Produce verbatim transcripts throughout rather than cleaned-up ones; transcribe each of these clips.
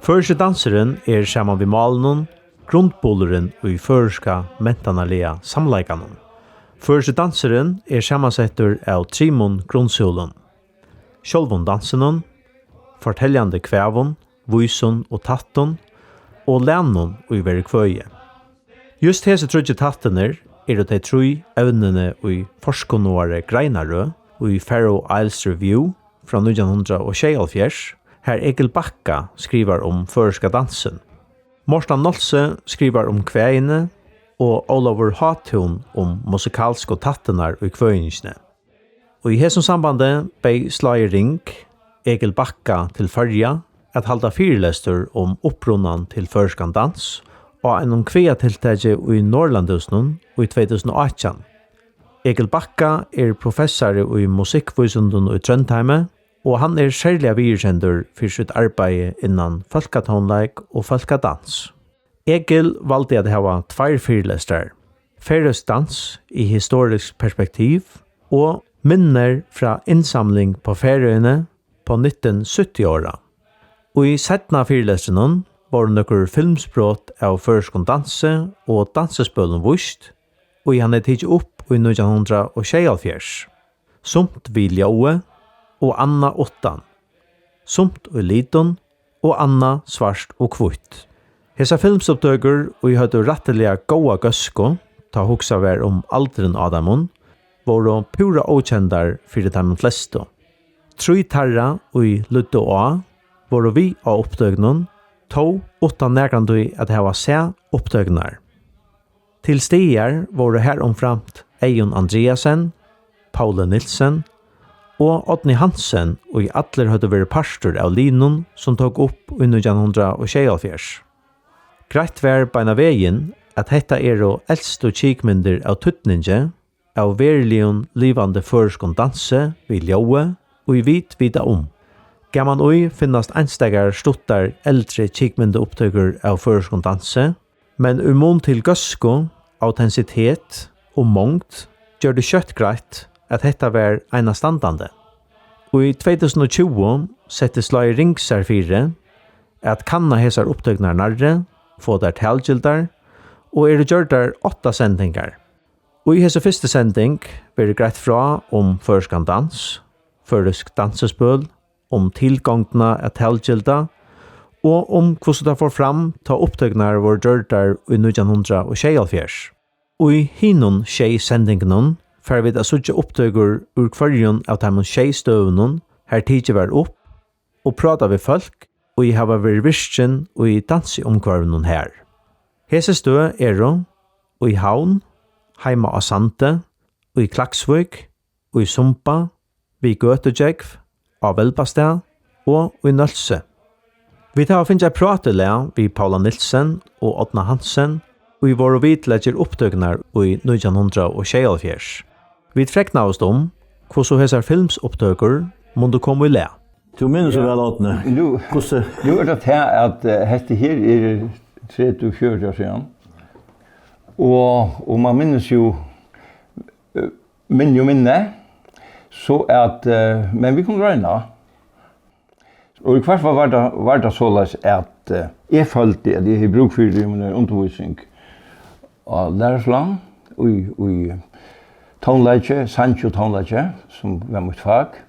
Føroyski dansurin er saman við málinum grundbulurin í føroyska mentanarliga samleikanum. Føroyski dansurin er samansettur av trimum grundsúlum: sjálvum dansinum, forteljandi kvæðum, vísum og tættum og lænum, ið verður kvøðið. Júst hesir tríggir tættirnir eru tey trý evnini í forskunnaðari greinarøð í Faroe Isles Review frá nítjan hundrað og sjeyoghálvfjerðs, har Egil Bakka skrivar um føroyska dansin. Mortan Nolsøe skrivar um kvæðini og Ólavur Hátún um musikalsku tættirnar í kvøðingini. Og í hesum sambandi beyð Slágið Ring Egil Bakka til Føroya at halda fyrilestur um upprunan til føroyskan dans á einum kvæðatiltaki í Norðurlandahúsinum í tvey túsund og átjan. Egil Bakka er professari í musikkvísindum í Trondheimi, og hann er serliga viðurkendur fyri sítt arbeiði innan fólkatónleik og fólkadans. Egil valdi at hava tveir fyrilestrar: Føroysk dans í historisk perspektiv og Minner frá innsamling på Færøerne på nitten sytti ára. Í seinna fyrilestrinum vóru nøkur filmsbrot av føroyskum dansi og dansispølum víst, ið hann hevði tikið upp í nítjan hundrað og sjeyoghálvfjerðs, sumt við ljóði og annað uttan, sumt í litum og annað svart og hvítt. Hesar filmsupptøkur, ið høvdu rættiliga góða góðsku, tá hugsað var um aldurin á teimum, vóru púra ókendar fyri teimum flestu. Trý teirra, ið lýddu á, vóru við á upptøkunum, tó uttan nakrantíð at hava sæð upptøkurnar. Til staðar vóru harumframt Eyðun Andreassen, Pauli Nielsen og Árni Hansen, ið allir høvdu verið partur av liðnum, sum tók upp í nítjan hundrað og sjeyoghálvfjerðs. Greitt var beinanvegin, at hetta eru elstu kykmyndir av týdningi av veruligum livandi føroyskum dansi við ljóði, ið vit vita um. Gaman í finnast einstakar stuttar eldri kykmyndaupptøkur av føroyskum dansi, men í mun til góðsku, autentisitet og mongd gjørdi skjótt greitt, at hetta var einastandandi. Í tvey túsund og tjúgu setti Slágið Ring sær fyri at kanna hesar upptøkurnar nærri, fáa tær talgildar, og eru gjørdar átta sendingar. Í hesi fyrstu sending verður greitt frá um føroyskan dans, føroysk dansispøl, um tilgongdina at talgilda og um, hvussu tað fór fram, tá upptøkurnar vórðu gjørdar í nítjan hundrað og sjeyoghálvfjerðs. Í hinum sjey sendingunum fara vit at síggja upptøkur úr hvørjum av teimum sjey støðunum, har tikið varð upp, og práta við fólk, ið hava verið virkin í dansiumhvørvinum har. Hesi støð eru í Havn, heima á Sandi, í Klaksvík, í Sumba, við Gøtugjógv, á Velbastað og í Nólsoy. Vit hava fingið eitt prátilag við Paula Nielsen og Árna Hansen, ið vóru við til at gera upptøkurnar í nítjan hundrað og sjeyoghálvfjerðs. Vit fregnaðust um, hvussu hesar filmsupptøkur mundu koma í lag. Tú minnist so væl, Árni. Nú, hvussu? Nú er tað tað, at, eh, hetta her er tretivu, fjøruti ár síðan. Og, og man minnist jo, eh, minni og minni. So at, eh, men vit kunnu royna. Og í hvørt fall var tað, var tað soleiðis, at, eh, eg føldi, at eg hevði brúk fyri tí í mínari undirvísing á læraraskúlanum, í, í tónleiki, sangi og tónleiki, sum var mítt fak.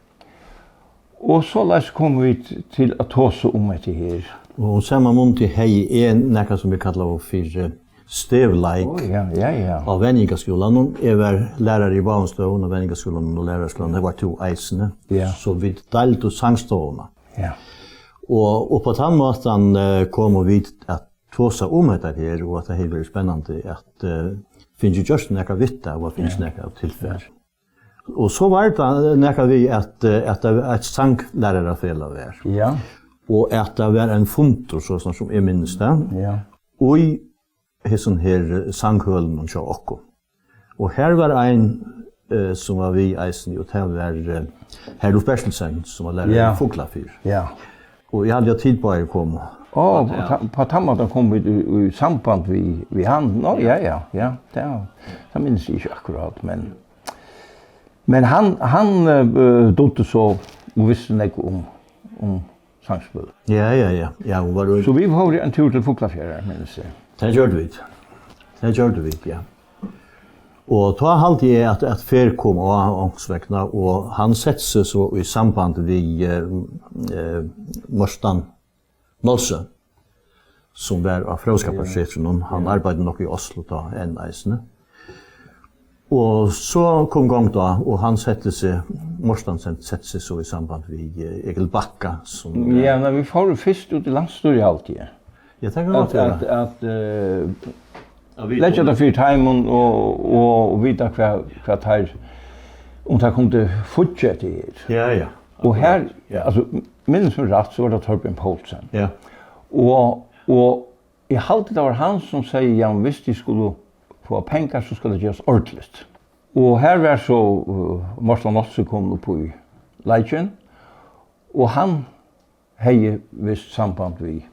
Og soleiðis komu vit til at tosa um hetta her. Og um sama mundið hevði eg nakað, sum vit kallaðu fyri, eh, stevleik. Ó, ja, ja, ja. Á Venjingarskúlanum. Eg var lærari í báðum støðum, á Venjingarskúlanum og Læraraskúlanum. Tað var tú eisini. Ja. So vit deildu sangstovuna. Ja. Og upp á tann mátan, eh, komu vit at tosa um hetta her, og at tað hevði verið spennandi at, eh, fingið gjørt nakað við tað, og at fingið, ja, nakað tilfar. Og so var tað nakað við, at, eh, at tað var eitt sanglærarafelag var. Ja. Og at tað var ein fundur, so sum eg minnist tað. Ja. Og í hesum her, eh, sanghølinum hjá okkum. Og her var ein, eh, sum var við eisini, og tað var, eh, Herluf Bertelsen, sum var lærari, ja, í Fuglafirði. Ja. Og eg haldi, at tit báðir komu. Á, at, ja, á ta-, á tann mátan komu vit í, í samband við, við hann. Nå, ja, ja, ja. Tað, tað minnist eg ikki akkurát, men Men hann, hann eh, dugdi so og visti nógv um, um sangspøl. Ja, ja, ja. Ja, hon var So vit fóru ein túr til Fuglafjarðar, minnist eg. Tað gjørdu vit. Tað gjørdu vit, ja. Og tá haldi eg, at, at ferð kom á onkursvegna, og hann setti seg so í samband við eh, eh, Mortan Nolsøe, sum var á Fróðskaparsetrinum. Hann arbeiddi nokk í Oslo tá, enn eisini. Og so kom gongd á, og hann setti seg, Mortan sen- setti seg so í samband við eh, Egil Bakka, sum Ja, men vit fóru fyrst út í landsstýrið, haldi eg. Ja, tað kann At, gott vera. at, at uh, At vita leggja um tað fyri teimum og, og, og vita hvat, hvat teir, um teir kundu fíggja hetta her. Ja, ja. Og her, Ja. Altso, minnist meg rætt, so var tað Torbjørn Poulsen. Ja. Og, og eg haldi, tað var hann, sum segði, ja, men viss tit skulu fáa pengar, so skal tað gerast ordiligt. Og her var so uh, Mortan Nolsøe komin upp í leikin, og hann hevði vist samband við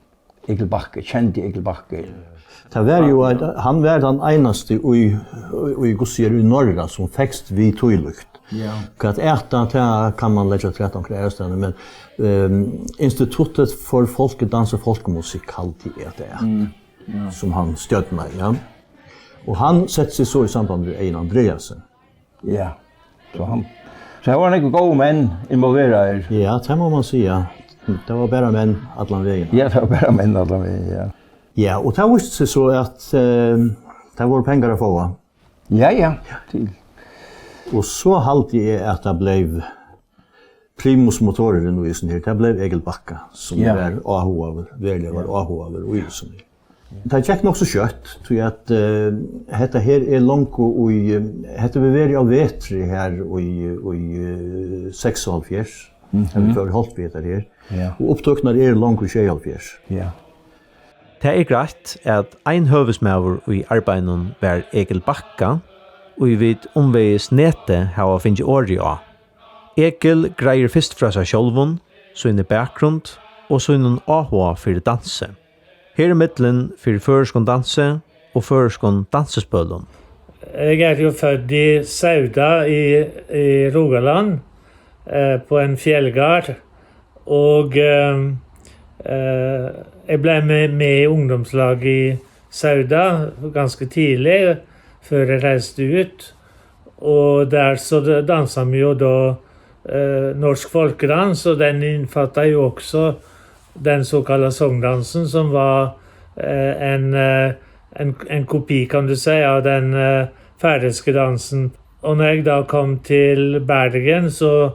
Egil Bakke, kendi Egil Bakke. Tað var jo, at hann var tann einasti í, í, í, hvussu er, í Norra, sum fekst við tílíkt. Ja. Hvat er tað, tað kann man leggja afturat onkra aðrastaðni, men um, Instituttet for Folkedans og Folkemusik haldi eg at tað er, Mm, ja. sum hann stjórnaði, ja. Og hann setti seg so í samband við Egil Andreassen. Ja. So hann, so her var nógv góðir menn involveraðir. Ja, tað má man siga. Tað var bara menn allan vegin. Ja, tað var bara menn allan vegin, ja. Ja, og tað vísti seg so, at eh, tað vóru pengar at fáa. Ja, ja. Til. Og so haldi eg, at tað bleiv primus motorurin í hesum her. Tað bleiv Egil Bakka, sum Ja. var áhugaður, veruliga var Ja. áhugaður í hesum her. Tað gekk nokk so skjótt, tí at eh, hetta her er longu í, eh, hetta vil vera á vetri her í, í eh, seksoghálvfjerðs, Mhm. har vit fóru í holt við hetta her. Ja. Og upptøkurnar eru longu í sjeyoghálvfjerðs. Ja. Tað er greitt, at ein høvuðsmaður í arbeiðinum var Egil Bakka, ið vit umvegis netið hava fingið orðið á. Egil greiðir fyrst frá sær sjálvum, síni bakgrund og sínum áhuga fyri dansi. Her í millum fyri føroyskum dansi og føroyskum dansispølum. Jeg er jo født i Sauda i, i Rogaland, eh, på en fjellgard. Og eh, eh, jeg ble med, med i ungdomslag i Sauda ganske tidlig, før jeg reiste ut. Og der så dansa vi jo da eh, norsk folkedans, og den innfattar jo også den såkalla sogndannsen, som var eh, en, eh, en, en kopi, kan du si, av den eh, færøyske dansen. Og når jeg da kom til Bergen, så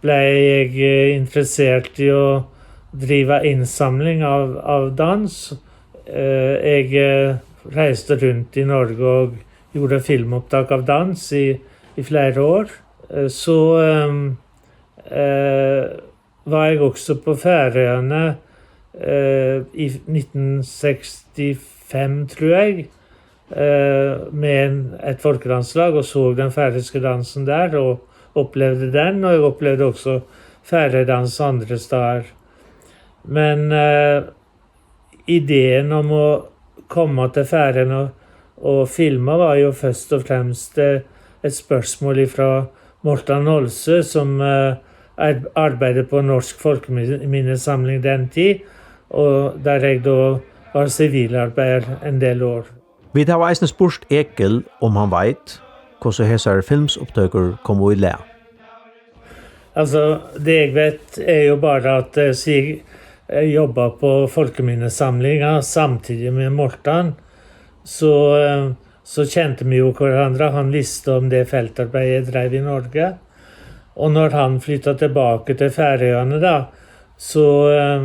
ble jeg eh, interessert i å drive innsamling av, av dans. Eh, jeg eh, reiste rundt i Norge og gjorde filmopptak av dans i, i flere år. Eh, så eh, eh, var jeg også på Færøyene eh, i nitten sekstifem, tror jeg, eh, med en, et folkedanslag og så den færøyske dansen der, og opplevde den, og jeg opplevde også færøydans andre steder. Men eh, ideen om å komme til Færøyene og, og filme var jo først og fremst eh, et spørsmål fra Morten Nolsøe, som eh, ar- arbeidet på Norsk Folkeminnesamling den tid, og der jeg da var sivilarbeider en del år. Vit hava eisini spurt Egil, um hann veit, hvussu hesar filmsupptøkur komu í lag. Altså, det jeg vet, er jo bare at eh, Sig eh, jobba på Folkeminnesamlinga samtidig med Morten. Så, eh, så kjente vi jo hverandre. Han visste om det feltarbeidet jeg drev i Norge. Og når han flytta tilbake til Færøyene, da, så eh,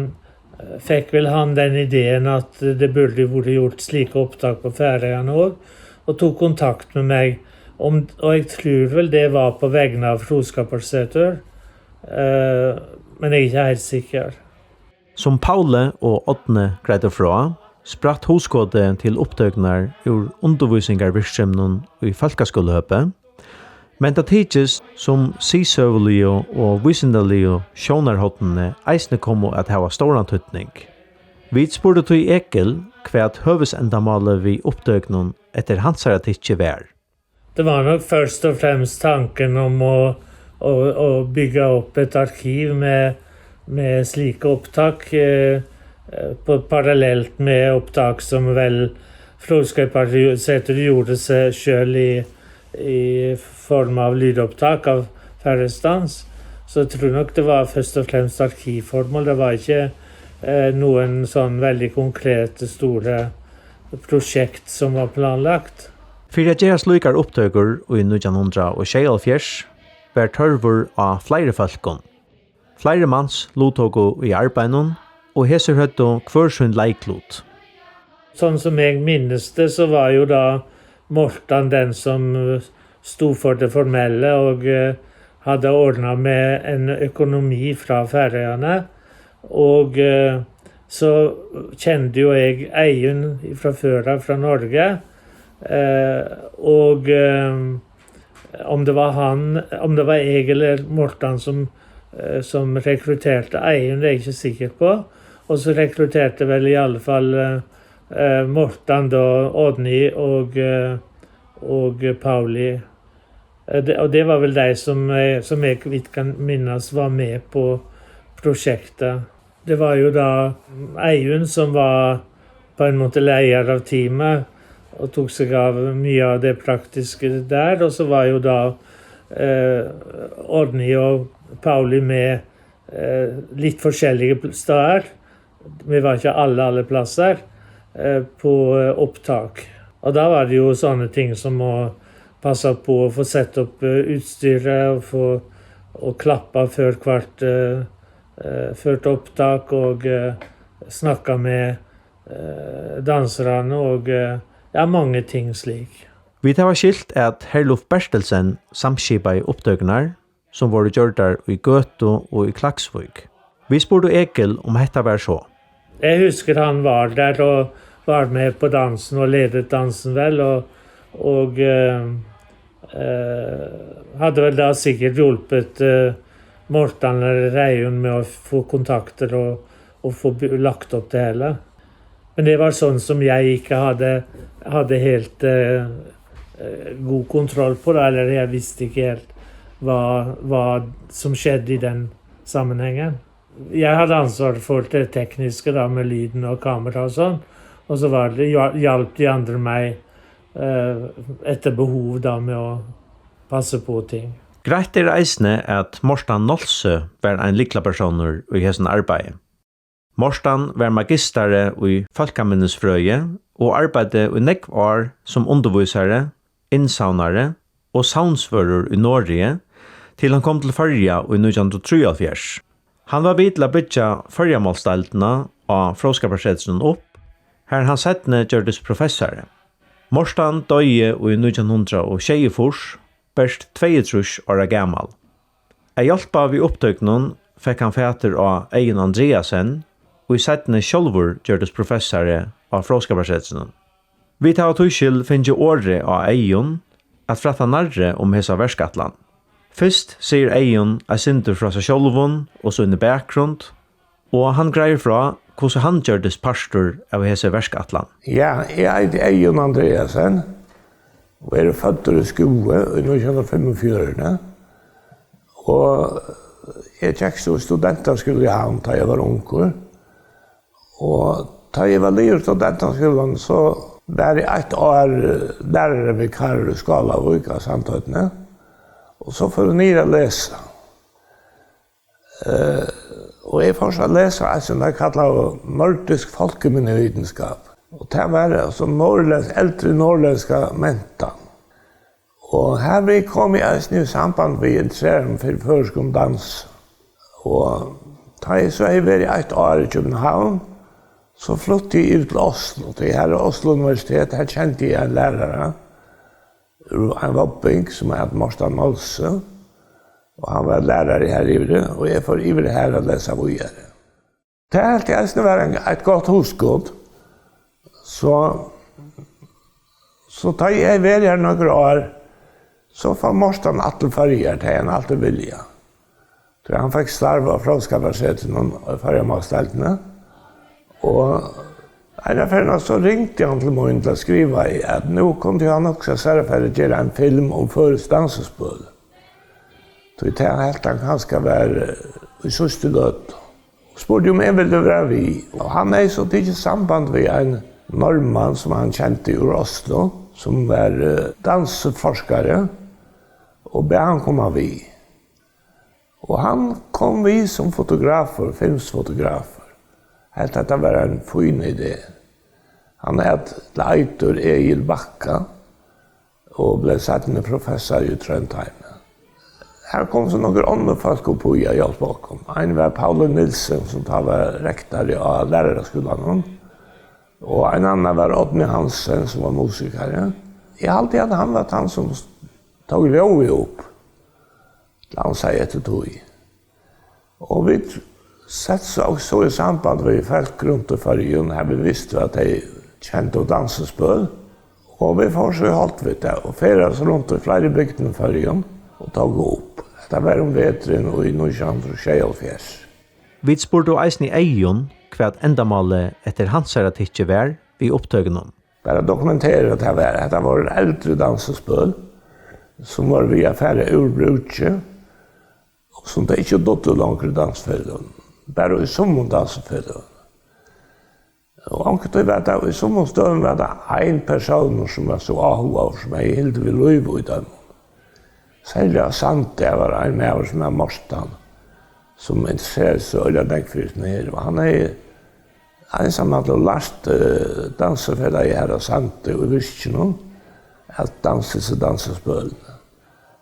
fikk vel han den ideen at det burde vært gjort slike opptak på Færøyene òg, og tok kontakt med meg. Om, og jeg tror vel det var på vegne av Froskaparseter, eh, men jeg er ikke helt sikker. Sum Pauli og Árni greiddu frá, spratt hugskotið til upptøkurnar úr undirvísingarvirksemum í fólkaskúlahøpi, men tað tykist, sum siðsøguligu og vísindaligu sjónarhornini eisini komu at hava stóran týdning. Vit spurdu tí Egil, hvat høvuðsendamálið við upptøkunum eftir hansara tykki var. Det var nok først og fremst tanken om å, å, å bygge opp et arkiv med, med slike opptak, eh, eh, på, parallelt med opptak som vel Froskeipartiet gjorde seg selv i, i form av lydopptak av Færøysk dans. Så jeg tror nok det var først og fremst arkivformål. Det var ikke, eh, noen sånn veldig konkrete, store prosjekt som var planlagt. Fyri at gera slíkar upptøkur í nítjan hundrað og sjeyoghálvfjerðs var tørvur á fleiri fólkum. Fleiri mans luttóku í arbeiðinum, og hesir høvdu hvør sín leiklut. Sånn som jeg minnes det, så var jo da Mortan den som, eh, sto for det formelle og, eh, hadde ordnet med en økonomi fra Færøyene. Og, eh, så kjente jo jeg Eiun fra før av, fra Norge. Eh, og, eh, om det var han, om det var jeg eller Mortan som, eh, som rekrutterte Eiun, det er jeg ikke sikker på. Og så rekrutterte vel i alle fall, eh, eh, Mortan da Odny og, eh, og Pauli. Eh, det, og det var vel de som, eh, som jeg vidt kan minnes var med på prosjektet. Det var jo da Eiun som var på en måte leder av teamet og tok seg av mye av det praktiske der. Og så var jo da, eh, Odny og Pauli med, eh, litt forskjellige pl-, steder. Vi var ikke alle, alle plasser, eh, på, eh, opptak. Og da var det jo sånne ting som å passe på å få sett opp, eh, utstyret, og få, og klappe før hvert, eh, eh, ført opptak, og, eh, snakke med, eh, danserne, og, eh, ja, mange ting slik. Vit hava skilt, at Herluf Bertelsen samskipaði upptøkurnar, sum vóru gjørdar í Gøtu og í Klaksvík. Vit spurdu Egil, um hetta var so. Jeg husker han var der og var med på dansen og ledet dansen vel, og, og, eh, eh, hadde vel da sikkert hjulpet, eh, Mortan eller Eiun med å få kontakter og, og få by-, lagt opp det hele. Men det var sånn som jeg ikke hadde, hadde helt, eh, eh, god kontroll på, da, eller jeg visste ikke helt hva, hva som skjedde i den sammenhengen. Jeg hadde ansvar for det tekniske, da, med lyden og kamera og sånn, og så var det, hja-, hjalp de andre meg, eh, etter behov, da, med å passe på ting. Greitt er eisini, at Mortan Nolsøe var ein lyklapersónur í hesum arbeiði. Mortan var magistari í fólkaminnisfrøði og arbeiddi í nógv ár sum undirvísari, innsavnari og savnsvørður í Noregi, til hann kom til Føroya í nítjan hundrað og trýoghálvfjerðs. Hann var við til at byggja føroyamálsdeildina á Fróðskaparsetrinum upp, har hann seinni gjørdist professari. Mortan doyði í nítjan hundrað og sjeyogfýrs, bert tveyogtrýss ára gamal. At hjálpa við upptøkunum fekk hann fatur á Eyðun Andreasen, ið seinni sjálvur gjørdist professari á Fróðskaparsetrinum. Vit hava tískil fingið orðið á Eyðun at frætta nærri um hesa verkætlan. Fyrst sigur Eyðun eitt sindur frá sær sjálvum og síni bakgrund, og hann greiðir frá, hvussu hann gjørdist partur av hesi verkætlan. Ja, eg eiti Eyðun Andreasen og eri føddur í Skúvoy í nítjan hundrað og fimmogfjøruti. Og eg gekk so í studentaskúla í Havn, tá eg var ungur. Og tá eg var liðugur í studentaskúlanum, so var eg eitt ár, eh, læraravikarur í Skálavík á Sandoynni. Og so fór eg niður at lesa. Eh, og eg fór so at lesa eitt, sum teir kallaðu nordisk folkemindevidenskab. Og tað var, altso, norðurlendsk, eldri norðurlendska mentan. Og hervið kom eg eisini í samband við interesseran fyri føroyskum dansi. Og tá eg so hevði verið eitt ár í København, so flutti eg yvir til Oslo, tí har er Oslo Universitet, har kendi eg ein lærara, ein vágbing, sum æt Mortan Nolsøe, og hann var lærari har yviri, og eg fór yvir har at lesa víðari. Tað helt eg eisini var ein, eitt gott hugskot. So, so tá eg hevði verið har nøkur ár, so fór Mortan aftur til Føroyar, tað hevði hann altíð viljað. Tí hann fekk starv á Fróðskaparsetrinum og í Føroyamálsdeildini. Og Eina ferðina so ringdi hann til mín til at skriva, at nú kundi hann hugsa sær at fara at gera ein film um føroyskt dansispøl. Tí tað helt hann kanska var, eh, í síðstu løtu. Og spurdi, um eg vildi vera við. Og hann hevði so tikið samband við ein norðmann, sum hann kendi úr Oslo, sum var, eh, dansiforskari, og bað hann koma við. Og hann kom við sum fotografur, filmsfotografur. Helt at tað var ein fín idé. Hann æt, eitur Egil Bakka og bleiv seinni professari í Trondheim. Har kom so nøkur onnur fólk upp í at hjálpa okkum. Ein var Pauli Nielsen, sum tá var rektori á læraraskúlanum, og ein annan var Árni Hansen, sum var musikari. Eg haldi, at hann var tann, sum tók ljóðið upp. Dansaði eftir tí. Og vit settu okkum so í samband við fólk runt í Føroyum, har vit vistu, at tey kendu dansispøl. Og vit fóru so í holt við tað og ferðaðust runt í fleiri bygdum í Føroyum og tóku upp. Hetta var um veturin í nítjan hundrað og sjeyoghálvfjerðs. Vit spurdu eisini Eyðun, hvat endamálið eftir hansara tykki var við upptøkunum. Bara dokumentera, at tað var, hetta vóru eldri dansispøl, sum vóru við at fara úr brúki, og sum tey ikki dugdu longur í dansifeløgum, bara í summum dansifeløgum. Og onkuntíð var tað, í summum støðum var tað ein persónur, sum var so áhugaður, sum hevði hildið við lív í teimum. Serliga á Sandi, har var ein maður, sum æt Mortan, sum interesseraði seg øgiliga nógv fyri hesum her, og hann hevði einsamallur lært, eh, dansifelagið har á Sandi í Virkinum at dansa hesi dansispølini.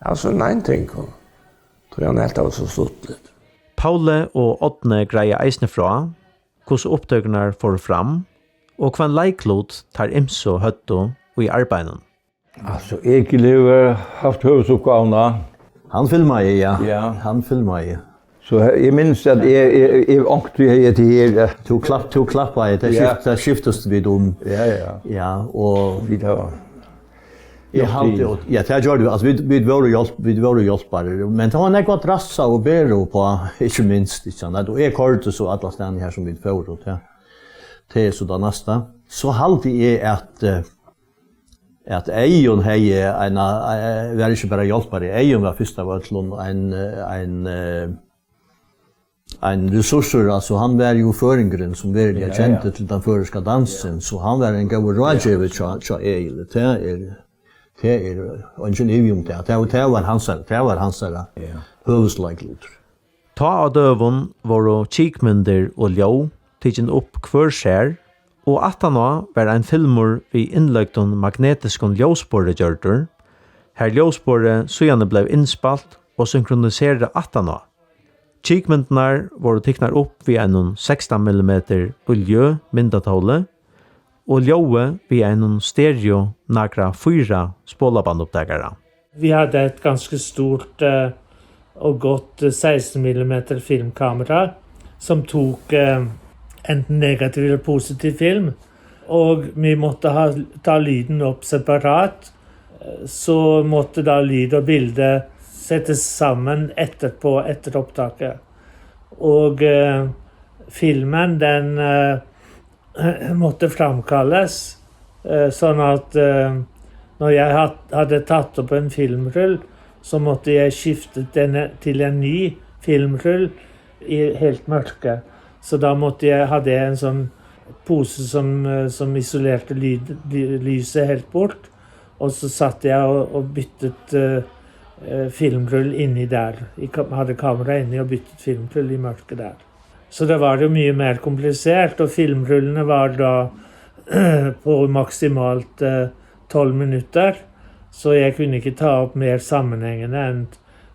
Av sínum egnu tingum, tí hann helt tað var so stuttligt. Pauli og Árni greiða eisini frá, hvussu upptøkurnar fóru fram, og hvønn leiklut teir ymsu høvdu í arbeiðinum. Altso, Egil hevur havt høvuðsuppgávuna. Hann filmaði, ja. Ja. Hann filmaði. So he-, eg minnist, at eg, eg, eg, onkuntíð hevði hetta her, eh, Tú klapp-, tú klappaði, tað Ja. skift-, tað skiftust vit um. Ja, ja. Ja, og Vit hava Eg gjørt haldi, tað. Og, ja, tað gjørdu vit. Altso, vit, vit vóru hjálp-, vit vóru hjálparar. Men tað var nógv at drassa og bera upp á, ikki minst, ikki sant? Og eg koyrdi so allastaðni har sum vit fóru, tað, tað er so tað næsta. So haldi eg, at, eh, at Eyðun hevði eina, eh, var ikki bara hjálpari, Eyðun var fyrst av øllum ein, eh, ein, eh, ein resursur, altso, hann var jo føroyingurin, sum veruliga Ja, ja. kendi til tann føroyska dansin, so hann var ein góður Ja. ráðgevi hjá, hjá Egili. Tað er, tað er eingin ivi um tað. Tað, tað var hansara, tað var hansara Ja. høvuðsleiklutur. Tá á døgum vóru kikmyndir og ljóð tikin upp hvør sær, og aftaná var ein filmur við innløgdum magnetiskum ljóðspori gjørdur, har ljóðsporið síðani bleiv innspælt og synkroniserað aftaná. Kikmyndirnar vóru tiknar upp við einum sekstan millimetur oljumyndatóli og ljóðið við einum stereo Nagra fýra spolabandoptakara. Vi hadde et ganske stort, eh, og godt, eh, seksten millimeter filmkamera, som tok, eh, enten negativ eller positiv film. Og vi måtte ha, ta lyden opp separat, eh, så måtte da lyd og bilde settes sammen etterpå, etter opptaket. Og, eh, filmen, den, eh, måtte framkalles, eh, sånn at, eh, når jeg had-, hadde tatt opp en filmrull, så måtte jeg skifte den til en ny filmrull i helt mørke. Så da måtte jeg, hadde jeg en sånn pose som, eh, som isolerte lyd, ly-, lyset helt bort, og så satt jeg og, og byttet, eh, eh, filmrull inni der. I ka-, hadde kamera inni og byttet filmrull i mørket der. Så det var jo mye mer komplisert, og filmrullene var da på maksimalt, eh, tolv minutter, så jeg kunne ikke ta opp mer sammenhengende enn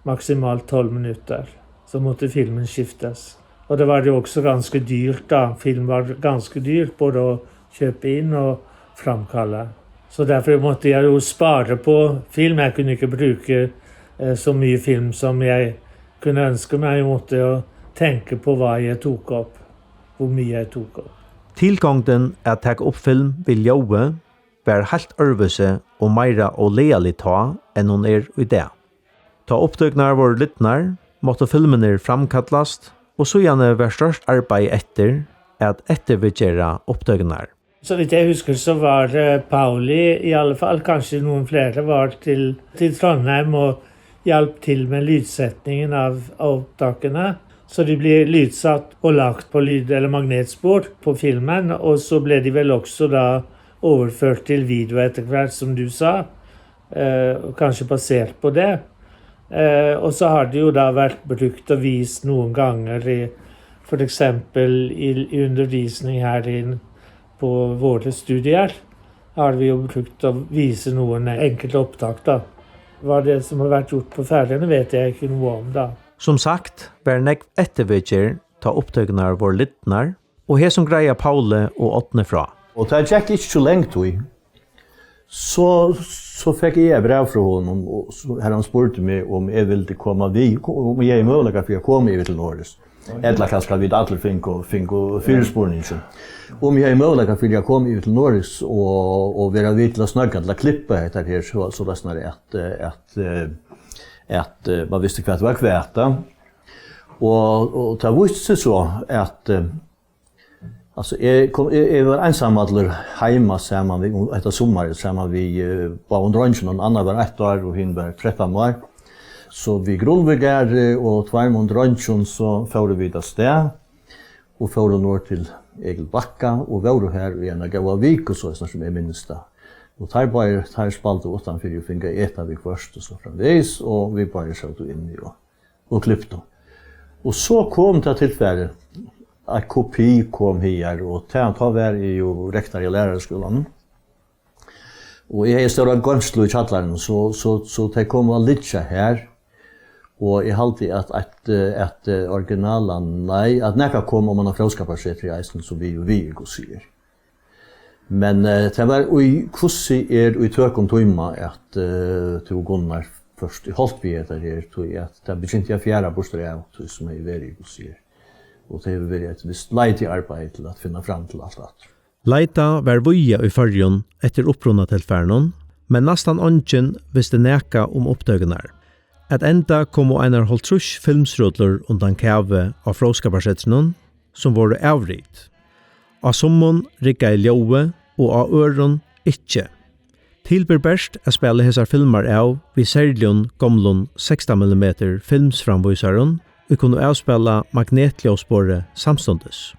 maksimalt tolv minutter. Så måtte filmen skiftes. Og det var jo også ganske dyrt da. Film var ganske dyrt, både å kjøpe inn og framkalle. Så derfor måtte jeg jo spare på film. Jeg kunne ikke bruke, eh, så mye film som jeg kunne ønske meg. Jeg måtte jo tenke på hva jeg tok opp, hvor mye jeg tok opp. Tilgongdin at taka upp film við ljóði var heilt øðrvísi og meira ólagalig tá, enn hon er í dag. Tá upptøkurnar vóru lidnar, máttu filmarnir framkallast, og síðani var stórt arbeiði eftir at eftirviðgera upptøkurnar. Så vidt jeg husker, så var det Pauli, i alle fall, kanskje noen flere, var til, til Trondheim og hjalp til med lydsetningen av, av opptakene. Så de ble lydsatt og lagt på lyd- eller magnetspor på filmen, og så ble de vel også da overført til video etter hvert, som du sa, eh, og kanskje basert på det. Eh, og så har det jo da vært brukt og vist noen ganger i for eksempel i, i undervisning her i, på våre studier, har vi jo brukt å vise noen enkelte opptak da. Hva det som har vært gjort på Færøyene, vet jeg ikke noe om da. Sum sagt var nógv eftirviðgerð, tá upptøkurnar vóru lidnar, og hesum greiða Pauli og Árni frá. Og tað gekk ikki so lang tíð. So, so fekk eg eitt bræv frá honum, og so, har hann spurdi meg, um eg vildi koma við, um eg hevði møguleika fyri at koma yvir til Noregs. Ella kanska vit allir fingu, fingu fyrispurningin. Um eg hevði møguleika fyri at koma yvir til Noregs og, og vera við til at snøgga, til at klippa hetta her, so, so lesnar at, eh, at, eh, at, eh, man visti hvat var hvat, da. Og, og tað vísti seg so, at, eh, Altso, eg kom, eg, eg var einsamallur heima saman við, um, hetta summarið, saman við, eh, báðum dreingjunum. Annar var eitt ár og hin var trettan ár. So við Grulvigarði og tveimum dreingjum, so fóru vit avstað og fóru norð til Egil Bakka og vóru har í eina góða viku, so sum eg minnist tað. Og teir báðir, teir spældu uttanfyri og fingu at eta viðhvørt og so framvegis, og vit báðir sótu inni og og kliptu. Og so kom tað tilfarið, at kopi kom higar, og tá, tá var eg jo rektor í læraraskúlanum. Og eg hevði stóra goymslu í kjallaranum, so, so, so tey komu at liggja har. Og eg haldi, at, at, at, eh, originalan, nei, at nakað kom oman á Fróðskaparsetrið eisini, so við og við, hvussu er. Men, eh, tað var í, hvussu er í tøkum tíma, at, eh, tú, Gunnar, fyrst í holt við hetta her, tí at tað begynti at fjara burtur av, tí sum hevði verið í hvussu er. Og tað hevur verið eitt vist leitiarbeiði til at finna fram til alt aftur. Leitað var víða í Føroyum eftir upprunatilfarinum, men næstan eingin visti nakað um upptøkurnar. At enda komu einar hálvtrýss filmsrullur undan kavi á Fróðskaparsetrinum, sum vóru avrit. Á summum riggaði ljóðið og á øðrum ikki. Til ber bert at spæla hesar filmar av við serligum gomlum sekstan millimetur filmsframvísarum, ið kunnu avspæla magnetljóðsporið samstundis.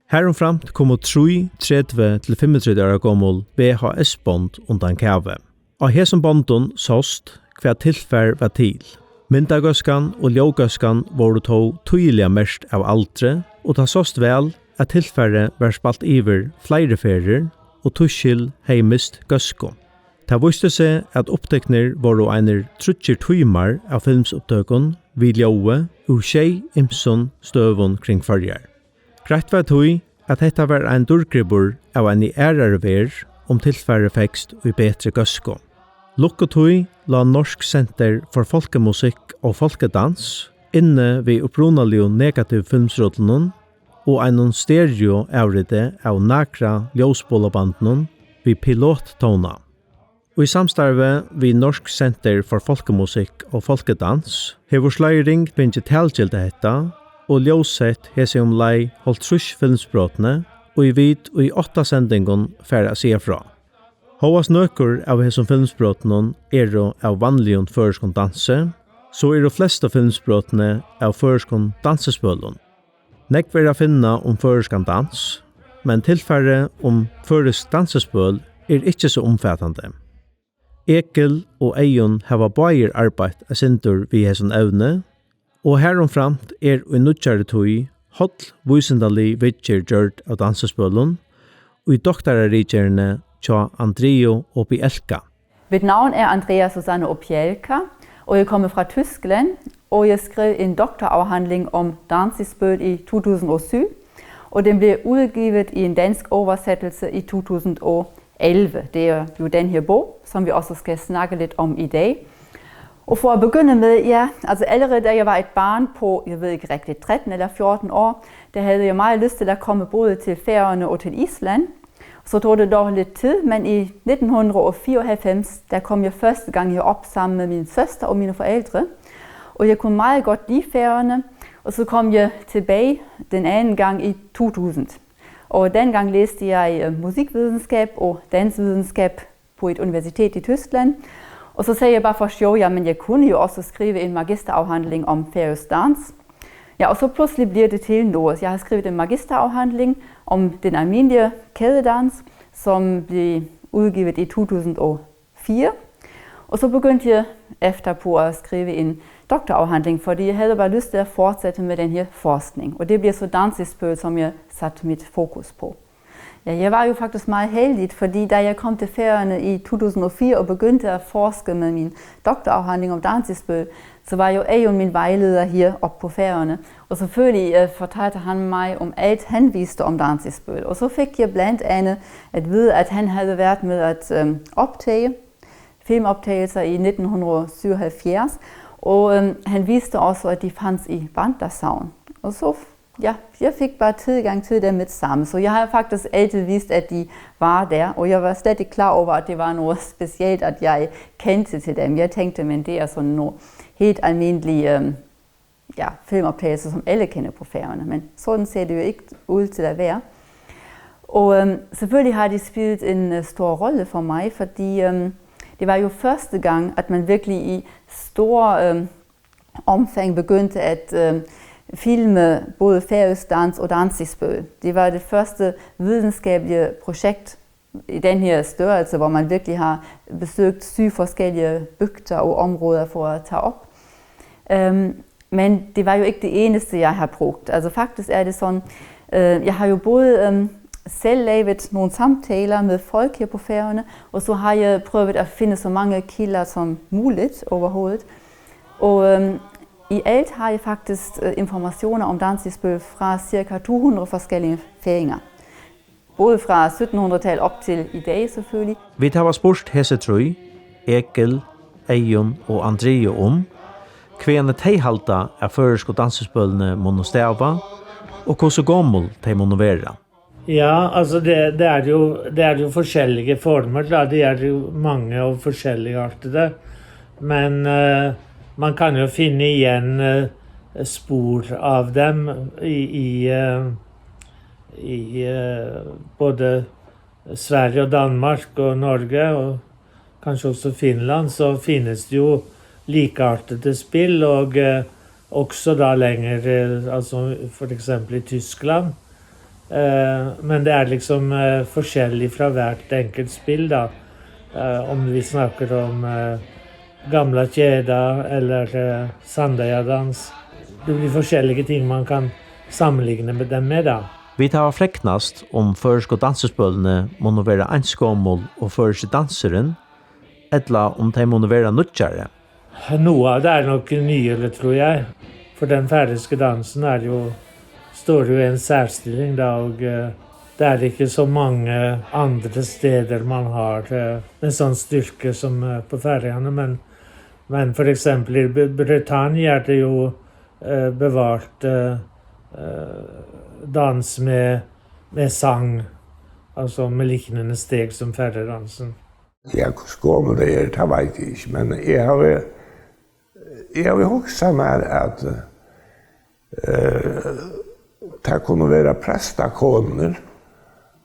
Harumframt komu trý tretivu til fimmogtretivu ára gomul V H S-bond undan kavi. Á hesum bondum sást, hvat tilfar var til. Myndagóðskan og ljóðgóðskan vóru tó týðiliga merkt av aldri, og tað sást væl, at tilfarið var spælt yvir fleiri ferðir, og tískil hevði mist góðsku. Tað vísti seg, at upptiknir vóru einir tríggir tímar av filmsupptøkum við ljóði úr sjey ymsum støðum kring Føroyar. Greitt var tí, at hetta var ein dýrgripur av eini aðrari verð, um tilfarið fekst í betri góðsku. Lukkutíð lá Norsk Center for Folkemusik og Folkedans inni við upprunaligu negativfilmsrullunum og einum stereoavriti av nakra ljósbolabandinum við pilottóna. Í samstarvi við Norsk Center for Folkemusik og Folkedans hevur Sløyring fingið talgildað hetta, og ljóssett hesi umleið hálvtrýss filmsbrotini, ið vit í átta sendingum fara at siga frá. Hóast nøkur av hesum filmsbrotunum eru av vanligum føroyskum dansi, so eru flestu filmsbrotini av føroyskum dansispølum. Nógv er at finna um føroyskan dans, men tilfarið um føroysk dansispøl er ikki so umfatandi. Egil og Eyðun hava báðir arbeitt eitt sindur við hesum evni, og harumframt er í nýggjari tíð holl vísindalig viðgerð gjørd av dansispølum í doktararitgerðini hjá Andreu Opielka. Mit navn er Andrea Susanne Opielka, og jeg kommer fra Tyskland, og jeg skrev en doktorafhandling om dansespøl i to tusind og syv, og den blev udgivet i en dansk oversættelse i to tusind og elleve. Det er jo den her bog, som vi også skal snakke lidt om i dag. Og for at begynde med, ja, altså allerede da jeg var et barn på, jeg ved ikke rigtigt, tretten eller fjorten år, der havde jeg meget lyst til at komme både til Færøerne og til Island. Så tog det dog lidt tid, men i nitten hundrede og fireoghalvfems, der kom jeg første gang herop sammen med min søster og mine forældre. Og jeg kunne meget godt lide Færøerne, og så kom jeg tilbage den anden gang i to tusind. Og dengang læste jeg øh, musikvidenskab og dansevidenskab på et universitet i Tyskland. Og så sagde jeg bare for sjov, jamen jeg kunne jo også skrive en magisterafhandling om færøsk dans. Ja, og så pludselig bliver det til noget. Jeg har skrevet en magisterafhandling om den almindelige kædedans, som blev udgivet i to tusind og fire. Og så begyndte jeg efter på at skrive en doktorafhandling, fordi jeg havde bare lyst til at fortsætte med den her forskning. Og det bliver så dansespil, som jeg satte mit fokus på. Ja, jeg var jo faktisk meget heldig, fordi da jeg kom til Færøerne i to tusind og fire og begyndte at forske med min doktorafhandling om dansespil, så var jo Eyun min vejleder her oppe på Færøerne. Og selvfølgelig øh, fortalte han mig om alt, han vidste om dansespil. Og så fik jeg blandt andet at vide, at han havde været med at øh, optage filmoptagelser i nitten hundrede og syvoghalvfjerds, og øhm, han viste også, at de fandt i Vandresagen. Og så, ja, jeg fik bare tilgang til dem med det samme, så jeg har faktisk altid vidst, at de var der, og jeg var slet ikke klar over, at det var noget specielt, at jeg kendte til dem. Jeg tænkte, men det er sådan noget helt almindeligt øhm, ja, filmoptagelser, som alle kender på Færøerne, men sådan ser det jo ikke ud til at være. Og øhm, selvfølgelig har de spillet en øh, stor rolle for mig, fordi øhm, det var jo første gang, at man virkelig i stor øhm, omfang begyndte at øhm, filme både færøsk dans og dansespil. Det var det første videnskabelige projekt i den her størrelse, hvor man virkelig har besøgt syv forskellige bygder og områder for at tage op. Øhm, men det var jo ikke det eneste, jeg har brugt. Altså faktisk er det sådan, øh, jeg har jo både øhm, selv lavet nogle samtaler med folk her på Færøerne, og så har jeg prøvet at finde så mange kilder som muligt overhovedet. Og øhm, i alt har jeg faktisk øh, informationer om dansespil fra cirka to hundrede forskellige færinger. Både fra sytten hundrede-tallet op til i dag selvfølgelig. Vit hava spurt hesi trý, Egil, Eyun og Andrea um, hvaðani tey halda, at føroysku dansispølini munnu stava, og hvussu gomul tey munnu vera. Ja, altså det, det, er jo, det er jo forskjellige former, da. Det er jo mange og forskjelligartede. Men eh, man kan jo finne igjen eh, spor av dem i, i, eh, i eh, både Sverige og Danmark og Norge, og kanskje også Finland, så finnes det jo likeartede spill, og eh, også da lenger, eh, altså for eksempel i Tyskland. Eh, men det er liksom eh, forskjellig fra hvert enkelt spill, da. Eh, om vi snakker om eh, gamla kjeda eller eh, Sandøya-dans. Det blir forskjellige ting man kan sammenligne med dem med, da. Vit hava freknast, um føroysku dansispølini munnu vera eins gomul og føroyski dansurin, ella um tey munnu vera nýggjari. Noe av det er nok nyere, tror jeg. For den færøyske dansen er jo, står jo i en særstilling, da, og eh, det er ikke så mange andre steder man har eh, en sånn styrke som eh, på Færøyene, men, men for eksempel i Br- Bretagne er det jo eh, bevart eh, eh, dans med, med sang, altså med liknende steg som færøydansen. Ja, hvussu gomul tey eru, tað veit eg ikki, men eg havi, eg havi hugsað mær, at eh, tað kunnu vera prestakonur,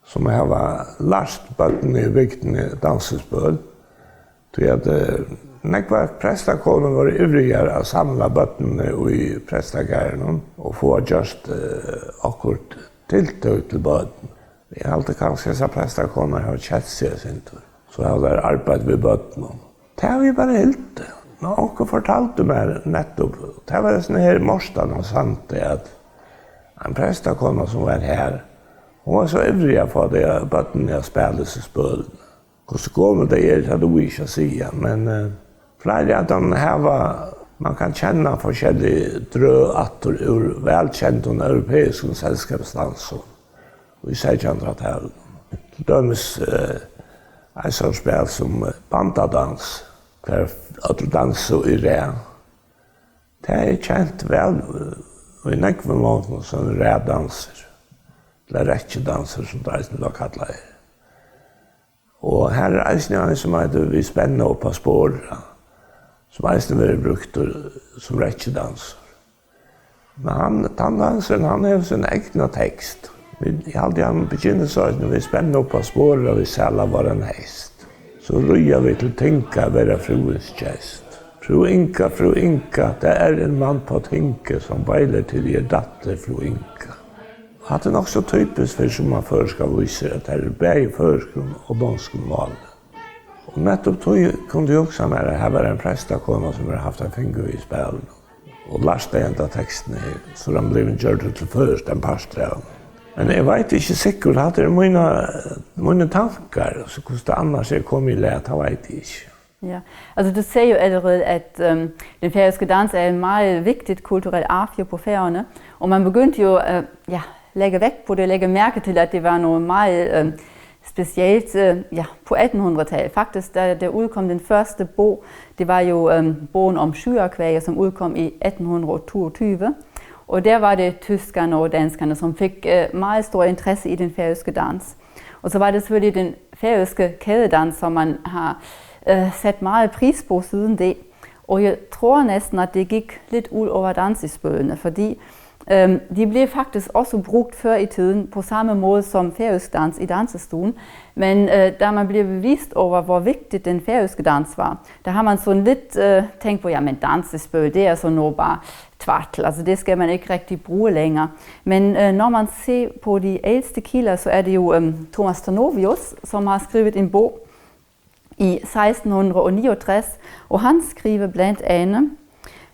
sum hava lært børnini í bygdini dansispøl, tí at eh, nógvar prestakonur vóru ivrigar at samla børnini í prestagarðinum og fáa gjørt eh, okkurt tiltøk til børn. Eg haldi kanska, hesar prestakonur hava kent seg eitt sindur. So hava tær arbeitt við børnum. Tað havi eg bara hildið. Men onkur fortaldi mær nettupp, tað var hesin her Mortan á Sandi, at ein prestakona sum var her, hon var so ivrig at fáa tey børnini at spæla hesi spølini. Hvussu gomul tey eru, tað dugi eg ikki at siga, men eh, fleiri av teimum hava, man kann kenna forskellig drøg aftur úr vælkendum europeiskum selskapsdansum í seytjanhundraðtalinum. Til dømis eh, eitt sovorðið spæl sum eh, bandadans, har øll dansa í rað. Tað er kent væl eh, í nógvum londum sum raðdansur, ella rekkidansur, sum tað eisini var kallað. Og har er eisini ein, sum eitur Við spenna upp á spora, sum eisini verður brúktur sum rekkidansur. Men hann, tann dansurin, hann hevur sín egna tekst. Vit, eg haldi, hann begynnir so, at vit spenna upp á sporið, og vit sala vóran hest. So ríða vit til tinga at vera frúins gest. Frú Inga, frú Inga, der er en mand på tinge, som bejler til jer datter, frú Inga. Hatta er nokk so typiskt fyri summar føroyskar vísur, at tær eru bæði í føroyskum og donskum máli. Og nettupp tí kundi eg hugsa mær, at har var ein prestakona, sum hevur havt ein fingur við í spælinum og lært tey henda tekstin her, so er hann blivin gjørdur til føroyskt, ein partur av honum. Men eg veit ikki sikkurt, hatta eru mínar, mínir tankar, so hvussu tað annars er komið í lag, tað veit eg ikki. Ja, altså du ser jo allerede, at øhm, den færøske dans er en meget vigtig kulturel arv jo på Færøerne, og man begyndte jo øh, ja, lægge vægt på det, lægge mærke til, at det var noget meget øh, specielt øh, ja, på attenhundredetallet. Faktisk, da der udkom den første bog, det var jo øh, bogen om Skyakvæge, som udkom i attenhundredeogtoogtyve, og der var det tyskerne og danskerne, som fik øh, meget stor interesse i den færøske dans. Og så var det selvfølgelig den færøske kædedans, som man har øh, sat meget pris på siden det. Og jeg tror næsten, at det gik lidt ud over dansespølene, fordi øhm, de blev faktisk også brugt før i tiden på samme måde som færøsk dans i dansestuen. Men øh, da man blev bevidst over, hvor vigtig den færøske dans var, der har man sådan lidt øh, tænkt på, ja, men dansespøl, det er sådan noget bare tvartel, altså det skal man ikke rigtig bruge længere. Men øh, når man ser på de ældste kilder, så er det jo øhm, Thomas Thanovius, som har skrevet en bog i seksten hundrede og niogtres, og han skriver blandt andet: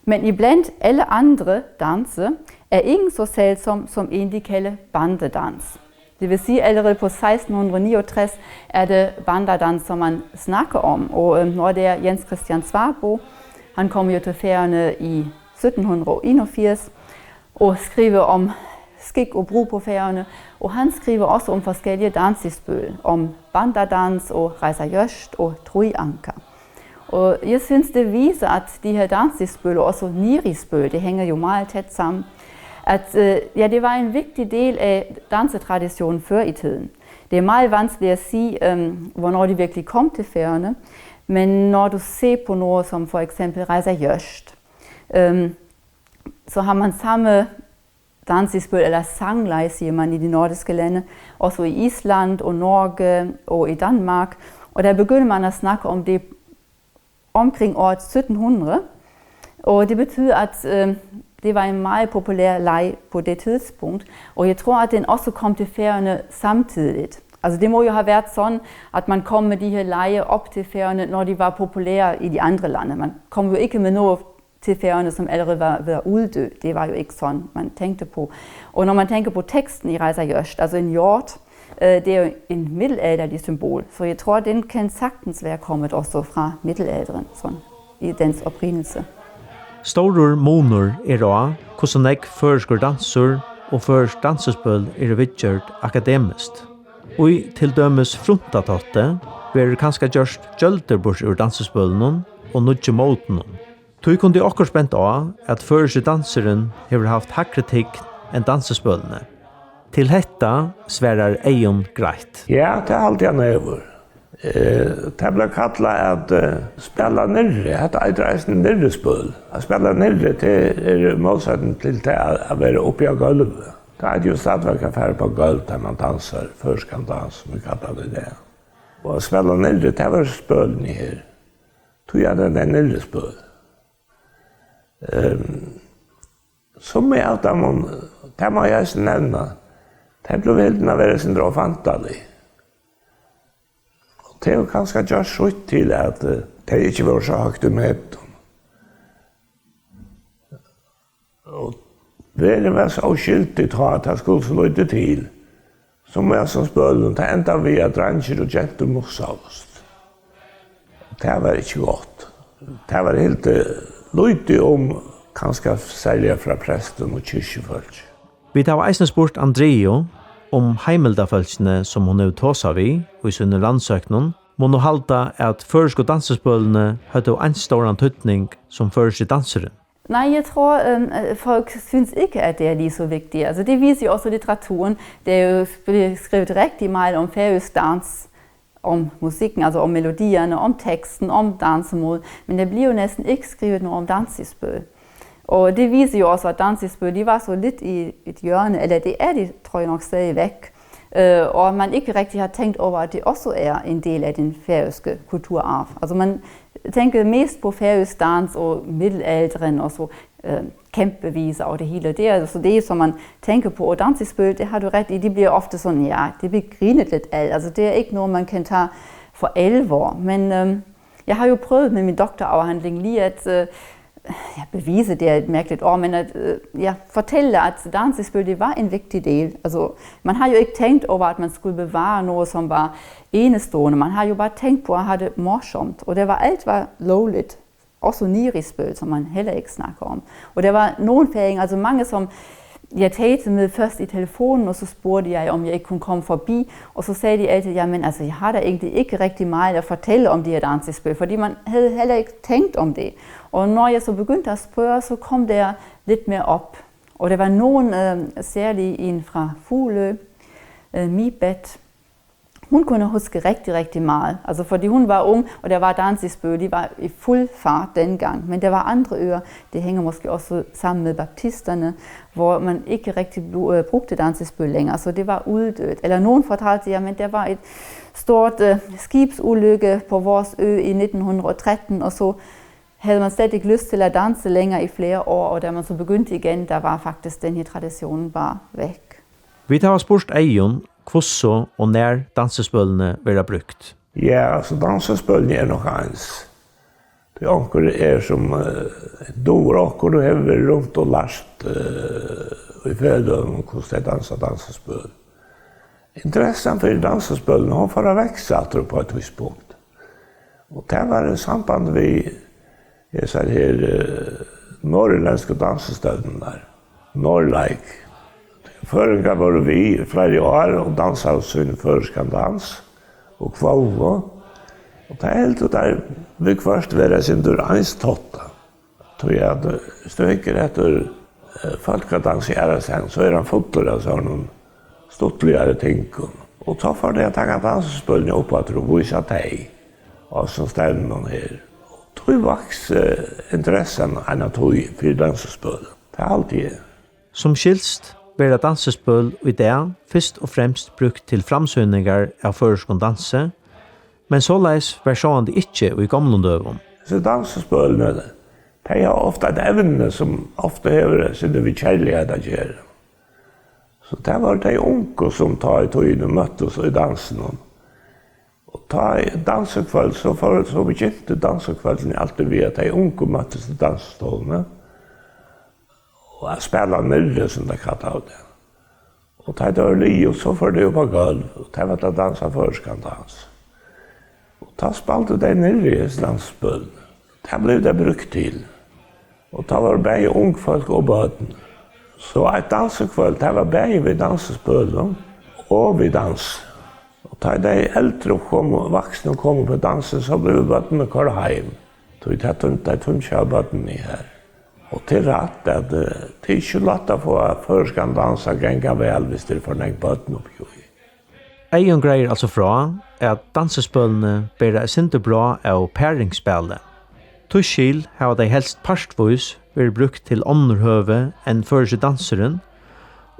Men iblandt alle andre danse er ingen så selsom som en, de kalder bandedans. Det vil sige, allerede på seksten hundrede og niogtres er det bandedans, som man snakker om. Og øh, når det er Jens Christian Svabo, han kommer jo til Færøerne i sytten hundrede og enogfirs og skriver om skik og brug på Færøerne, og han skriver også om forskellige dansespøl, om bandedans og reisa jørst og truianka. Og jeg synes, det viser, at de her dansespøl og også nirispøl, det hænger jo meget tæt sammen, at øh, ja, det var en vigtig del af dansetraditionen før i tiden. Det er meget vanskeligt at sige, øhm, hvornår de virkelig kom til Færøerne, men når du ser på noget som for eksempel reisa jørst, øhm, så har man samme dansespøl, eller sangleje, siger man i de nordiske lande, også i Island og Norge og i Danmark. Og der begynder man at snakke om det omkring året sytten hundrede, og det betyder, at øh, det var en meget populær leg på det tidspunkt, og jeg tror, at den også kom til Færøerne samtidigt. Altså det må jo have været sådan, at man kom med de her lege op til Færøerne, når de var populære i de andre lande. Man kom jo ikke med noget til Færøerne, som allerede var ved at uddø. Det var jo ikke sådan, man tænkte på. Og når man tænker på teksten i Reisa Jørst, altså en hjort, øh, det er jo en middelalderlig symbol, så jeg tror, den kan sagtens være kommet også fra middelalderen, sådan i dens oprindelse. Stórur munur er á, hvussu nógv føroyskur dansur og føroysk dansespøl eru viðgjørd akademiskt. Í til dømis fruntatátti verður kanska gjørt gjøldur burtur úr dansespølunum og nýggju mótunum. Tí kundi okkurt bent á, at føroyski dansurin hevur havt hægri tign enn dansespølini. Til hetta svarar Eyðun greitt. Ja, tað haldi eg, hann hevur. Eh, tað bleiv kallað at eh, spæla niðri. Hetta eitur eisini niðrispøl. At spæla niðri, tað er mótsetning til tað at, at vera uppi á gólvi. Tað eitur jú stadigvæk at fara upp á gólv, tá man dansar føroyskan dans, sum vit kalla tað í dag. Og at spæla niðri, tað var spølini her. Tí at tað er niðrispøl. Ehm, summi av teimum, tað má eg eisini nevna, tey blivu hildin at vera eitt sindur ófantalig. Og tað hevur kanska gjørt sítt til, at eh, tey ikki vóru so høgt í metum. Og verðin var so óskyldig tá, at tað skuldi so lítið til, sum í hasum spølum, tað endar við, at dreingir og gentur mussaðust. Tað var ikki gott. Tað var hildið lítið um, kanska serliga frá prestum og kirkjufólki. Vit hava eisini spurt Andreu um heimildarfólkini, sum hon hevur tosað við í sínum rannsóknum, munnu halda, at føroysku dansespølini høvdu eins stóran týdning sum føroyski dansurin. Nej, jeg tror, øhm, at folk synes ikke, at det er lige så vigtigt. Altså, det viser jo også litteraturen. Det er jo blevet skrevet rigtig meget om færøsk dans, om musikken, altså om melodierne, om teksten, om dansemod. Men der bliver jo næsten ikke skrevet noget om dansespøl. Og det viser jo også, at dansispil, de var så lidt i et hjørne, eller det er de, tror jeg nok, stadigvæk. Øh, og at man ikke rigtig har tænkt over, at det også er en del af den færøske kulturarv. Altså man tænker mest på færøsk dans og middelalderen og så, øh, kæmpeviser og det hele. Det er altså det, som man tænker på. Og dansispil, det har du ret i, de bliver ofte sådan, ja, det bliver grinet lidt af. Altså det er ikke noget, man kan tage for alvor. Men øhm, jeg har jo prøvet med min doktorafhandling lige at øh, ja, bevise, det er et mærkeligt ord, men at øh, ja, fortælle, at dansispil, det var en vigtig del. Altså, man har jo ikke tænkt over, at man skulle bevare noget, som var enestående. Man har jo bare tænkt på at have det morsomt, og det var alt var lovligt. Også nirispil, som man heller ikke snakker om. Og der var nogle færinger, altså mange, som jeg talte med først i telefonen, og så spurgte jeg, om jeg ikke kunne komme forbi. Og så sagde de altid, jamen altså, jeg har da egentlig ikke rigtig meget at fortælle om de her dansespil, fordi man havde heller ikke tænkt om det. Og når jeg så begyndte at spørge, så kom der lidt mere op. Og der var nogen, øh, særlig en fra Fuglø, øh, Mibet, hun kunne huske rigtig, rigtig meget. Altså, fordi hun var ung, og der var dansespil, de var i fuld fart dengang. Men der var andre øer, det hænger måske også sammen med baptisterne, hvor man ikke rigtig bru- øh, brugte dansespil længere, så det var uddødt. Eller nogen fortalte, jamen, der var et stort øh, skibsulykke på vores ø i nitten hundrede og tretten, og så havde man slet ikke lyst til at danse længere i flere år, og da man så begyndte igen, der var faktisk den her tradition bare væk. Vit hava spurt Eyðun, hvussu og nær dansispølini verða brúkt. Ja, altso, dansispølini eru nokk eins. Tí onkur er, sum eh, dugir okkurt og hevur verið runt og lært eh, í feløgum, hvussu tey dansa dansispøl. Interessan fyri dansispølunum, hon fór at vaksa aftur upp á eitt tíðspunkt. Og tað var í samband við hesar her eh, norðurlendsku dansistevnurnar, Norlike. Føroyingar vóru við í fleiri ár og dansaðu sín føroyskan dans og kvóvu. Og tað hildu teir viðhvørt vera eitt sindur einstáttað. Tí at eh, viss tú hyggur eftir eh, fólkadansi aðrastaðni, so er hann fullur av sovorðnum stuttligari tingum. Og tá fóru tey at taka dansispølini upp aftur og vísa tey á sum stevnum her. Og tí vaks eh, interessan eina tíð fyri dansispølum. Tað haldi eg. Sum skilst verða dansispøl í dag fyrst og fremst brúkt til framsýningar av føroyskum dansi, men soleiðis var sjálvandi ikki í gomlum døgum. Hesi dansispølini, tey hava ofta eitt evni, sum ofta hevur eitt sindur við kærleika at gera. So tað vóru tey ungu, sum tá í tíðini møttust í dansinum. Og tá í dansikvøld, so fór, so begynti dansikvøldini altíð við, at tey ungu møttust í dansistovuni og at spæla nirri, sum tey kallaðu tað. Og tá tað var liðugt, so fóru tey upp á gólv, og tað var at dansa føroyskan dans. Og tá spældu tey nirri hesi dansispølini. Tað bleiv tað brúkt til. Og tá vóru bæði ung fólk og børn. So eitt dansikvøld, tað var bæði við dansispølum og við dans. Og tá tey eldru komu, vaksnu komu upp á dansin, so blivu børnini koyrd heim. Tí tað tímdu, tey tímdu ikki at hava børnini har. Og tað er rætt, at eh, tað er ikki lætt at fáa føroyskan dans at ganga væl, viss tað er for nógv børn uppi í. Eyðun greiðir altso frá, at dansispølini bera eitt sindur bráð av paringsspæli. Tískil hava tey helst partvís verið brúkt til onnur høvi enn føroyski dansurin,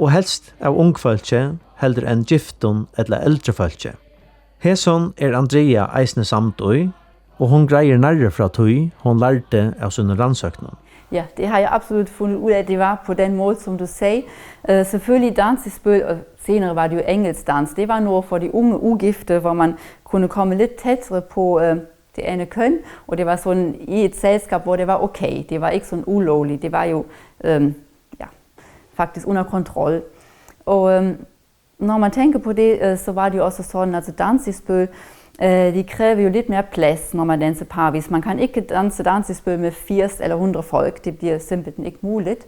og helst av ungfólki heldur enn giftum ella eldri fólki. Hesum er Andrea eisini samd í, og hon greiðir nærri frá tí, hon lærdi av sínum rannsóknum. Ja, det har jeg absolut fundet ud af, at det var på den måde, som du sagde. Øh, selvfølgelig dansespil, og senere var det jo engelsk dans. Det var noget for de unge ugifte, hvor man kunne komme lidt tættere på øh, det andet køn, og det var sådan i et selskab, hvor det var okay. Det var ikke sådan ulovligt. Det var jo øh, ja, faktisk under kontrol. Og øh, Når man tænker på det, øh, så var det jo også sådan, altså dansespil, øh, de kræver jo lidt mere plads, når man danser parvis. Man kan ikke danse dansespil med firs eller hundrede folk. Det bliver simpelthen ikke muligt.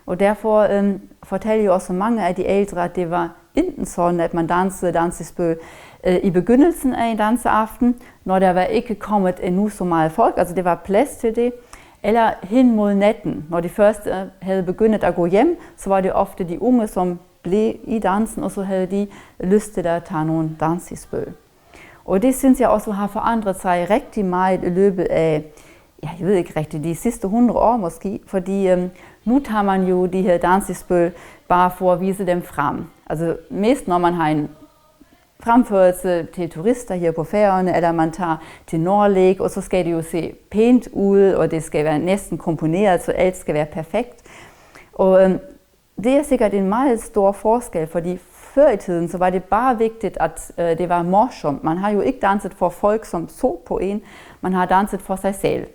Og derfor øh, fortalte jo også mange af de ældre, at det var enten sådan, at man dansede dansespil øh, i begyndelsen af en danseaften, når der var ikke kommet endnu så meget folk, altså det var plads til det, eller hen mod natten, når de først øh, havde begyndt at gå hjem, så var det ofte de unge, som blev i dansen, og så havde de lyst til at tage nogle dansespil. Og det synes jeg også har forandret sig rigtig meget i løbet af Ja, jeg ved ikke rigtigt, de sidste hundrede år måske, fordi øhm, nu tager man jo de her dansespil bare for at vise dem frem. Altså mest når man har en fremførelse til turister her på Færøerne, eller man tager til Norlek, og så skal det jo se pænt ud, og det skal være næsten komponeret, så alt skal være perfekt. Og øhm, det er sikkert en meget stor forskel, fordi før i tiden, så var det bare vigtigt, at øh, det var morsomt. Man har jo ikke danset for folk, som så på en. Man har danset for sig selv.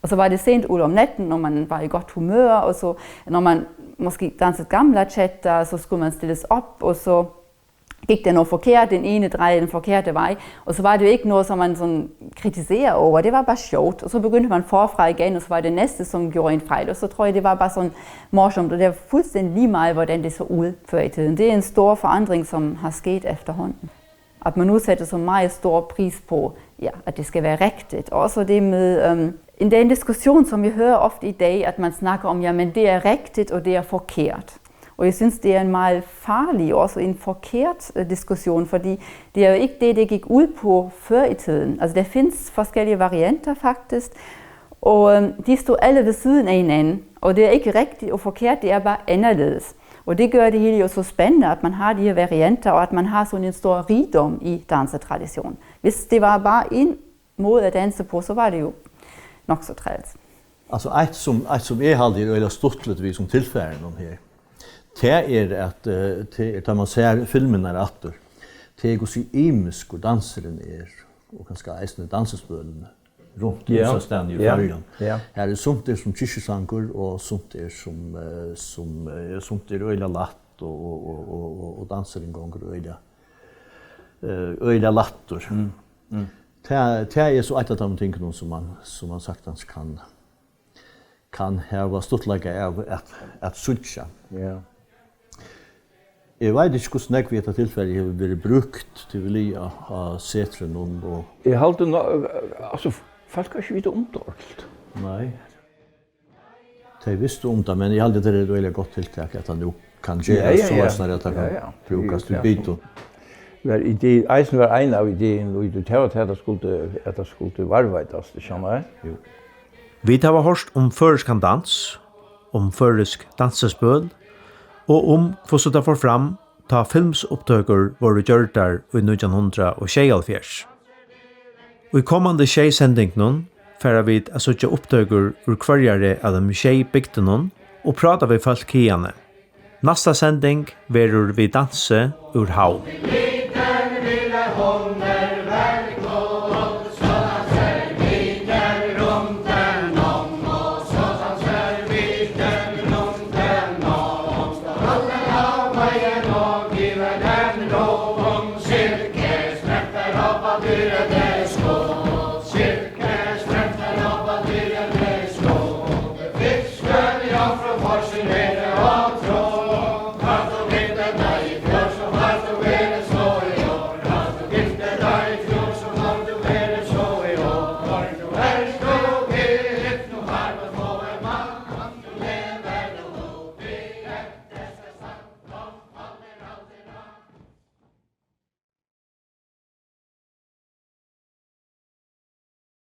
Og så var det sent ud om natten, når man var i godt humør, og så når man måske dansede gamla chatta, så skulle man stilles op, og så gik det noget forkert, den ene drejede den forkerte vej, og så var det jo ikke noget, som man sådan kritiserer over. Det var bare sjovt, og så begyndte man forfra igen, og så var det næste, som gjorde en fejl, og så tror jeg, det var bare sådan morsomt, og det er fuldstændig lige meget, hvordan det så ud før i tiden. Det er en stor forandring, som har sket efterhånden. At man nu sætter så meget stor pris på, ja, at det skal være rigtigt. Også det med, øhm, en, det er en diskussion, som vi hører ofte i dag, at man snakker om, jamen det er rigtigt, og det er forkert. Og jeg synes, det er en meget farlig og også en forkert øh, diskussion, fordi det er jo ikke det, det gik ud på før i tiden. Altså, der findes forskellige varianter faktisk, og øhm, de står alle ved siden af hinanden, og det er ikke rigtigt og forkert, det er bare anderledes. Og det gør det hele jo så spændende, at man har de her varianter, og at man har sådan en stor rigdom i dansetradition. Hvis det var bare en måde at danse på, så var det jo nok så træls. Altså, eitt sum, eitt sum eg haldi er øgiliga stuttligt við sum tilfarinum her, tað er, at øh, tað er, tá man sær filmurnar aftur, tað er, hvussu ymiskur dansurin er, og kanska eisini dansispølini rundt Ja. ymsastaðni í Ja. Føroyum. Ja. Her er sumt er sum kirkjusangur, og sumt er sum, øh, sum øh, sumt er øgiliga lætt, og, og, og, og, og, og dansurin gongur øgiliga, øh, øgiliga lættur. Mm. Mm. Tað, tað er so eitt av teimum tingunum, sum man, sum man saktans kann, kann hava stuttleika av at, at síggja. Ja. Eg veit ikki, hvussu nógv hetta tilfarið hevur verið brúkt til við á, á setrinum og Eg haldi ná, altso, fólk hava ikki vitað um tað ordentligt. Nei. Tey vistu um tað, men eg haldi, tað er eitt øgiliga gott tiltak, at tað nú kann Ja, gerast ja, ja. soleiðis, at tað kann Ja, ja. brúkast í Ja. bitum. Var ide-, eisini var ein av ideunum í tí, tað var, at tað skuldi, at tað skuldi varðveitast, ikki sant? Jú. Vit hava hoyrt um føroyskan dans, um føroysk dansispøl og um, hvussu tað fór fram, tá filmsupptøkur vórðu gjørdar í nítjan hundrað og sjeyoghálvfjerðs. Í komandi sjey sendingunum fara vit at síggja upptøkur úr hvørjari av teimum sjey bygdunum og práta við fólk hiðani. Næsta sending verður við dansi úr Havn.